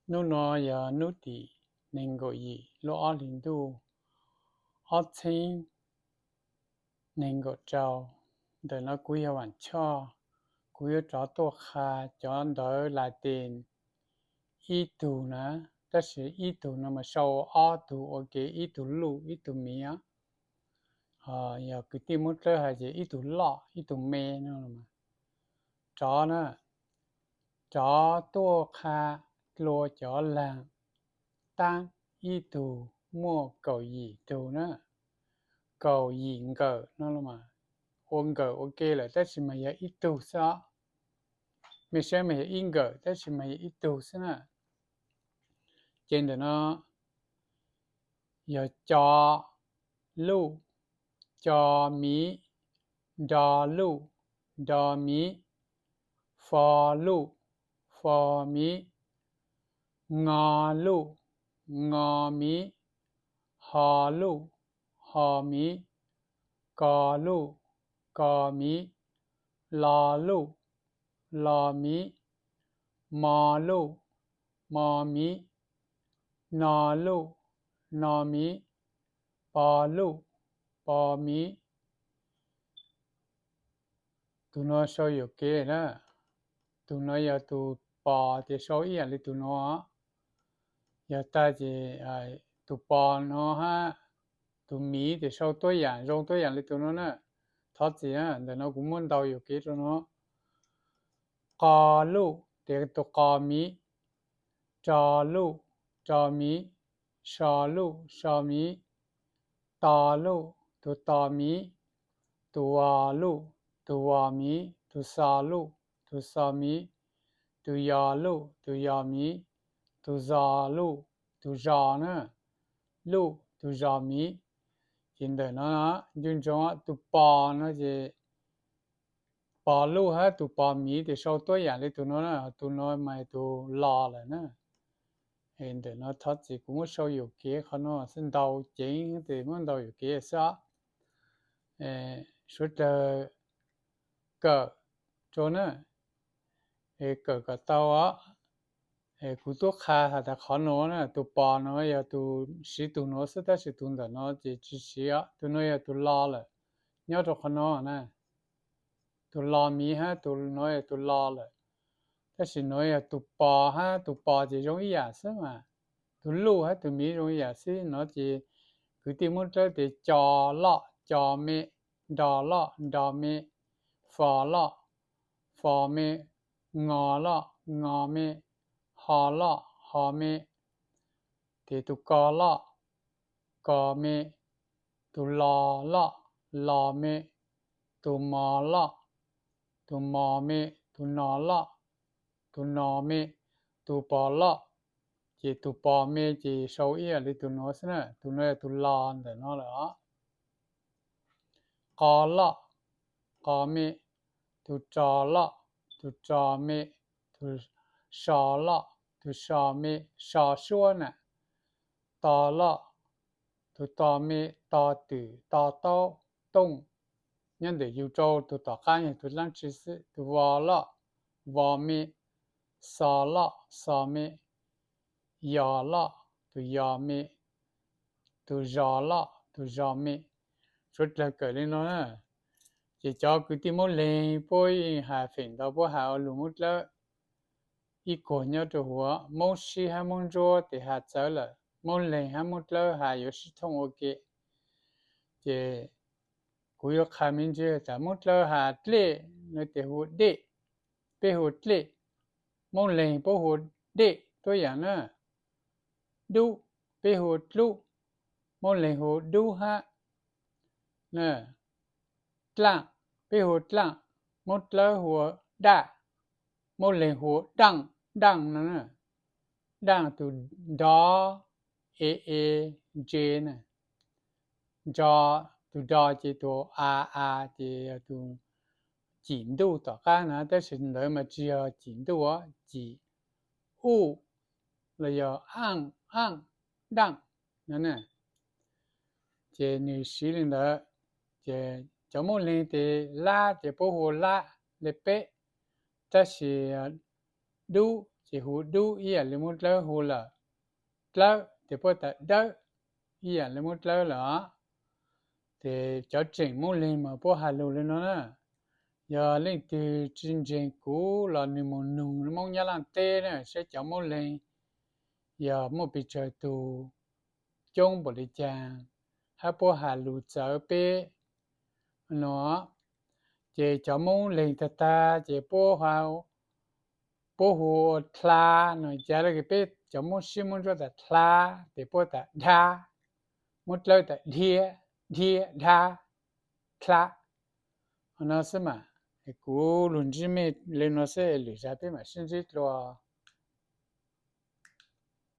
Hnub no yog hnub tim nees nkaum yim lub ob hlis ntuj ob txhiab nees nkaum rau. Ntawm no kuv yog Vam Choj, kuv yuav rov tuaj qha cov ntawv Latin ib tug na, tab sis ib tug no mas sau ob tug ua ke, ib tug luj ib tug miv. Yog kwv tij Moob Dlawb hais ces ib tug loj ib tug me no. Rov na, rov tuaj qha dlua cov laag taab, ib tug muaj kaum yim tug na, kaum yim nkawm no los mas ua nkawm ua ke lawm tab sis mas yog ib tug xwb os. Mej saib mas yog ib nkawm tab sis mas yog ib tug xwb na. Ces ntawm no yog co luj, co miv, nro luj, nro miv, fo luj, fo miv, ngo luj, ngo miv, ho luj, ho miv, ko luj, ko miv, lo luj, lo miv, mo luj, mo miv, no luj, no miv, po luj, po miv. Tus no sau yuam kev na. Tus no yog tus pos ces sau ib yam li tus no. Yog tag ces tus pos no hab tus miv ces sau tuab yam zoo tuab yam li tus no na. Thov txim na, ntawm no kuv muab ntau yuam kev rau no. Qo luj ces tus qo miv, ro luj, ro miv, so luj, so miv, to luj, tus to miv, tus vo luj, tus vo miv, tus xo luj, tus xo miv, tus yo luj, tus yo miv, tus zo luj, tus zo na, luj, tus zo miv. Ces ntawm no nco ntsoov tus pos no ces pos luj hab tus pos miv ces sau tuab yam li tus no na, tus no mas tus lo lawm na. Ntawm no thov txim kuv muab sau yuam kev qhov no xwb, ntau ceev ces muab ntau yuam kev xwb. Suav dlawg kawm rua na, kawm kom tau os. Kuv tub qha has tas qhov no na, tus pos no yog tus siv tus no xwb tab sis tus ntawm no ces tsis siv os. Tus no yog tus lo lawm, nyob rau qhov no na. Tus lo miv hab tus no yog tus lo lawm, tab sis no yog tus pos hab tus pos ces zoo ib yam xwb mas. Tus luj hab tus miv zoo ib yam xwb no ces kwv tij Moob Dlawb tias co loj, co me, nro loj, nro me, fo loj, fo me, ngo loj, ngo me, ho loj, ho me, ces tus ko loj, ko me, tus lo loj, lo me, tus mo loj, tus mo me, tus no loj, tus no me, tus pos loj. Ces tus pos me ces sau ib yam li tus no xwb na, tus no yog tus lo ntawm no lawm os. Qo loj, qo me, tus ro loj, tus ro me, tus so loj, tus so me, so suab na. To loj, tus to me, to twm, to taub, tooj. Nyob ntawm yus rau tus tom qab yog tus dlaab tsi xwb. Tus vo loj, vo me, xo loj, xo me, yo loj, tus yo me, tus zo loj, tus zo me. Suav dlawg kawm li no na. Ces cov kwv tij Moob Leeg puab yeej has feem ntau, puab has ua lug Moob Dlawb ib kuag nyob rau huv. Moob Sib hab Moob Ntsuab tes has txawv lawm, Moob Leeg hab Moob Dlawb has yuav sib thooj ua ke. Ces kuv yuav qha me ntsis tas Moob Dlawb has dlej no tes hu dej, peb hu dlej. Moob Leeg puab hu dej tuab yaam na. Dub, peb hu dlub, Moob Leeg hu dub hab. Dlaaj, peb hu dlaaj, Moob Dlawb hu daj, Moob Leeg hu daaj, daaj no na. Daaj tus nro, e e, ntse na. Nro, tus nro ces tus a a ces yog tus cim ntuj tom qab na, tab sis ntawd mas tsis yog cim ntuj, cim uj los yog aaj, aaj, daaj no. Ces nws siv li ntawd, ces cov Moob Leeg tes lab ces puab hu lab li peb, tab sis dub ces hu dub ib yam li Moob Dlawb hu lawm. Dlawb ces puab tas dawb, ib yam li Moob Dlawb lawm os. Ces cov tseem Moob Leeg mas puab has lug li no na. Yog leej twg tsi ntseeg kuv los nwg moog nug Moob Nyab Laaj teb na, saib cov Moob Leeg yog muaj pes tsawg tug, coob npaum li caag, hab puab has lug txawv peb no. Ces cov Moob Leeg tag tag ces puab hu ua dlha no, ca le peb cov Moob Sib Moob Ntsuab tas dlha, ces puab tas dha, Moob Dlawb tas dhia, dhia, dha, dlha. Qhov no xwb mas, kuv lug ntsib mej le no xwb, lwm zag peb mam sib ntsib dlua.